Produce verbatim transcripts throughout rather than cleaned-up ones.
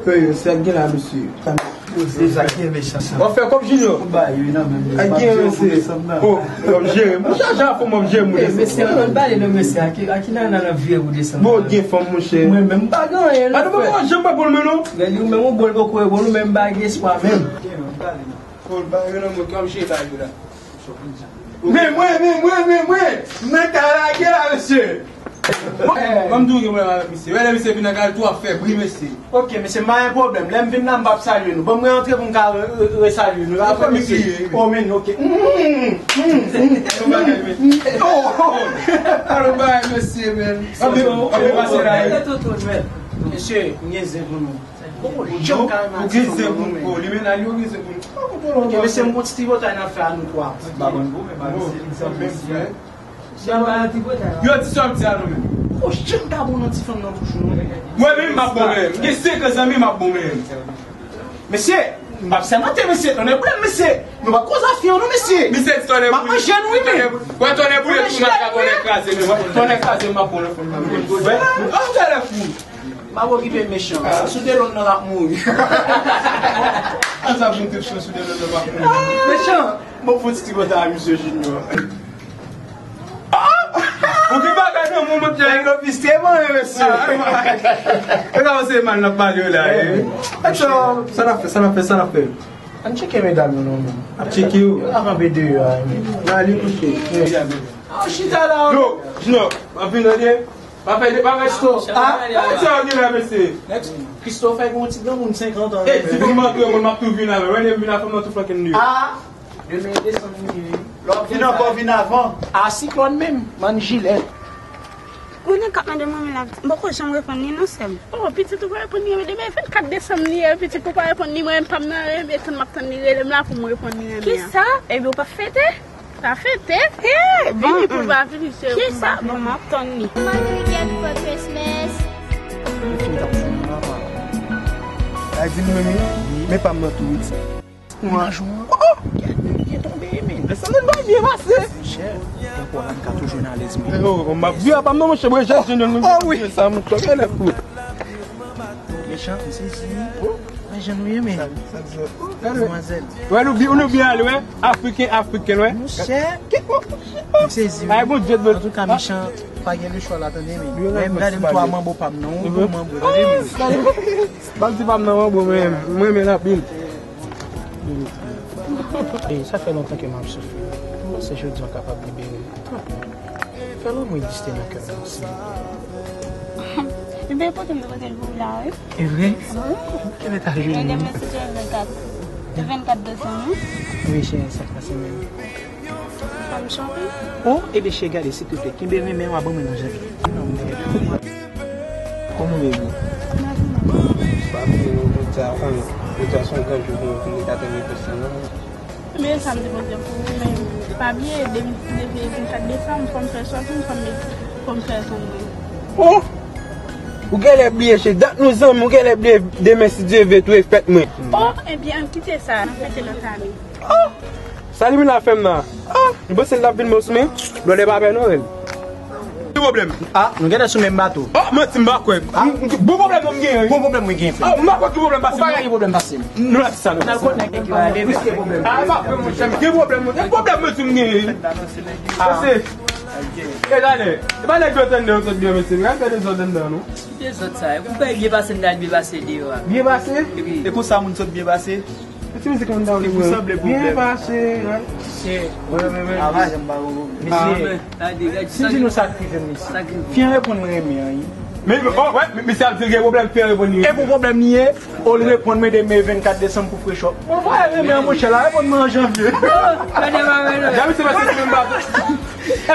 Fè yo, se ak gen la, mesye. Deja gen mechan sa. W ap fè kòb Junior. Ba yo nan menm. Ak gen, mesye. Oh, w ap jere m. Ou chaje a fò m ap jere moun. Mesye, ann pale de mesye. Aki, aki nan nan vye ou desann. Bon, gen fanm, monchè. Mwen menm pa gen anyen. A nou pa janm pa bon, men non. Men li ou menm ou bon, poko bon, ou menm pa gen espwa menm. Bon, ba yo nan mwen, kòm jere ba yo la. Men mwen, men mwen, men mwen, mwen ka lage la, mesye. Ban m di w gen pwoblèm avèk misye. Wè lè misye vin nan kay tou ap fè bri, mesye. Ok, mesye, m pa gen pwoblèm. Lè m vin la, m p ap salye nou. Ban mwen antre pou m ka re- re- resalye nou. Apre, mesye. Oh, men, ok. Alon bagay, men. Oh, oh. Alon bagay, mesye, men. Anpe, anpe pase la, wi. Mesye, m gen zen pou nou. Ou gen zen pou ou, li menaj yo gen zen pou ou. Ok, mesye, m gon ti tripotay nan fè a nou twa. Yo di sa m di a nou menm. Ou janm ta bon nan ti fanm nan bouch ou non. Mwen menm m ap bon menm. M gen senk an zanmi m ap bon menm. Mesye, m ap sèmante mesye, tonnè boule m mesye. Nou pa koz afè non mesye. Misye di tonnè boule. M ap manje nou wi men. Wè tonnè boule tou nan ka tonnè kraze men. Tonnè kraze m ap bon nan fanm nan. Wè. An tèlè fou. M ap okipe mechan. Sou de lòn nan l ap mouri. An sa pou m te fè sou de lòn nan l ap mouri. Mechan. Bon, fò ti ti konsa a misye Junior. Ou gen bagay nan moun mwen. Nèg lopiste mwen, mesye. E ka se mal n ap pale yo la, eh. Sa n ap fè, sa n ap fè, sa n ap fè. Ann tcheke medam yo non men. Ap tcheke yo. Yo la kanpe deyò a men. Nan li kouche. Yo, Junior, m ap vin tande. Pa fè de pa fè sto. Ah, sa yo gen la mesye. Christophe fè yon ti granmoun senkant an. Eh, si pou m antre mwen m ap tou vin avè. Wè lè m vin a fanm nan tou flanke m li. Ah, demen desanm li ye. Lè w ap vin ankò vin avan. Ah, siklòn menm, mann jilèt. Konnen k ap mande manmi la, m poko janm reponn li non sè m. Oh, pitit ou pa reponn li, demen vennkat desanm li ye, pitit ou pa reponn li, mwen menm pa m nan renmen tann m ap tann li rele m la pou m reponn li renmen an. Kisa? Ebyen ou p ap fete? Sa fete? Hey, bon, vini pou l pa vini, se kisa? Bon, m ap tann li. Mwen vini get for Christmas. Ay di m renmen, men pa m nan tou wi. Kouraj ou an. Oh, gade byen tonbe men. Desann nan bay byen pase. Monchè, tankou a m ka tou jwenn alèz men. Oh, m ap di apa m nan monchè, mwen jèn jèn nou. Oh wi. Sa m tonbe lè fou. Mechan, m sezi. Oh. Men jan nou ye men. Demwazèl. Wè nou byen, nou byen ale wè. Afriken, afriken wè. Monchè. M sezi. Ay bon Dye. Antouka mechan, pa gen lechwa la tande men. Mwen m gade m twa manbo pa m nan, ou manbo tande men. Ba m ti pa m nan manbo mwen, mwen renmen l anpil. E sa fè lontan ke m ap soufri. M panse jodi a w kapab libere m. Fè lanmou egziste nan kè m, silvouplè. Ebyen, pote m te pote l pou ou la, wi. E vre? Wi. Kèl eta jounen? Demen se vennkat. Vennkat desanm, wi. Wi, cheri, sa k pase menm? Fè m chante. Oh, ebyen, cheri, gade, silvouplè. Kenbe renmen w a ban mwen nan janvye. Kòman w ye, bro? Pa bliye non, jodi a, jodi a se yon gran jou pou mwen, pou mwen ka tande repons sa, non? Men sa m te poze pou ou menm. Pa bliye, de- depi vennkat desanm, fò m fè sòti m, fò m met- fò m fè zanmi. Oh! Ou genlè bliye, se dat nou zanmi, ou genlè bliye demen si Dye vle tou e fèt mwen. Oh, ebyen, ann kite sa, n ap fete lòt ane. Oh! Sa li vin la fè m nan. Ah! M panse l t ap vin bon sou men. Blòdè pa pè non, menm. Ki pwoblèm? Ah, nou genlè sou menm bato. Oh, manti, m pa kwè. Ah. M- m- Bon pwoblèm non m genyen, wi. Bon pwoblèm mwen genyen, frè. Oh, m pa kwè ki pwoblèm pase. Ou pa gen pwoblèm pase m. Nou la di sa, nou. N al konnen ki pwoblèm. Ah, m pa kwè, monchè. M gen pwoblèm, monchè. Pwoblèm mwen di m genyen. Ah. Pase. E talè. E pa nèg yo tande yo sot byen, mesye. Gade fè dezòd anndan, non. Ki dezòd sa? Ou pa byen pase, m t al byen pase deyò a. Byen pase? Wi. E konsa moun sot byen pase? Ti mizik mwen ta vle mwen. Byen pase, wi. Mesye. Wi, wi, wi. Mesye. Ah. Si di nou sa k rive m mesye. Sa k rive. Fi an reponn mwen renmen an, wi. Men, oh, wè, men, mesye ap di l gen pwoblèm, fi an reponn li. E pou pwoblèm li ye, o l reponn mwen demen vennkat desanm pou frechòp. Mwen voye renmen an, monchè, la reponn mwen an janvye. Gade pa wè non. Gade se pase menm bato.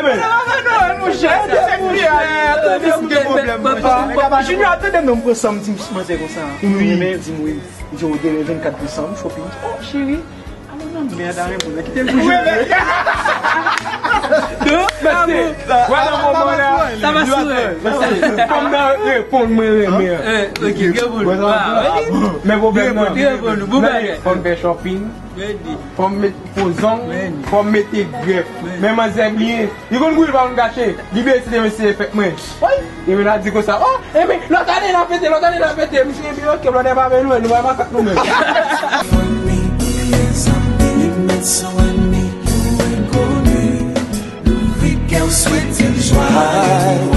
Ebyen. Gade pa wè non, monchè. Junior, atande non, m pran sanm ti manzè konsa. Wi. Di m wi. Di w demen vennkat desanm, shopping. Oh, cheri. Alò nan mèd a reponn. Kite m pou jwe. Mèsi. Wè nan moman la. Sa va sou rèv. Fòm nan reponn mwen renmen. Eh, ok, gen pou nou. Men pwoblèm nan. Gen pou nou. Bon bagay. Fò m fè shopping. Ready. Fò m met fo zong. Men. Fò m mete grèf. Men. Men manzè bliye. Li konn gouye pa konn kache. Li bese te mesye fèt mwen. Ebyen la di konsa. Oh, ebyen lòt ane la fete, lòt ane la fete. Misye ebyen ok, lòt ane pa vle nou, nou pa makak nou menm. Fanmi, zanmi, mèt san wè mi, ou enkonni. Louvri kè w, swete l jwa.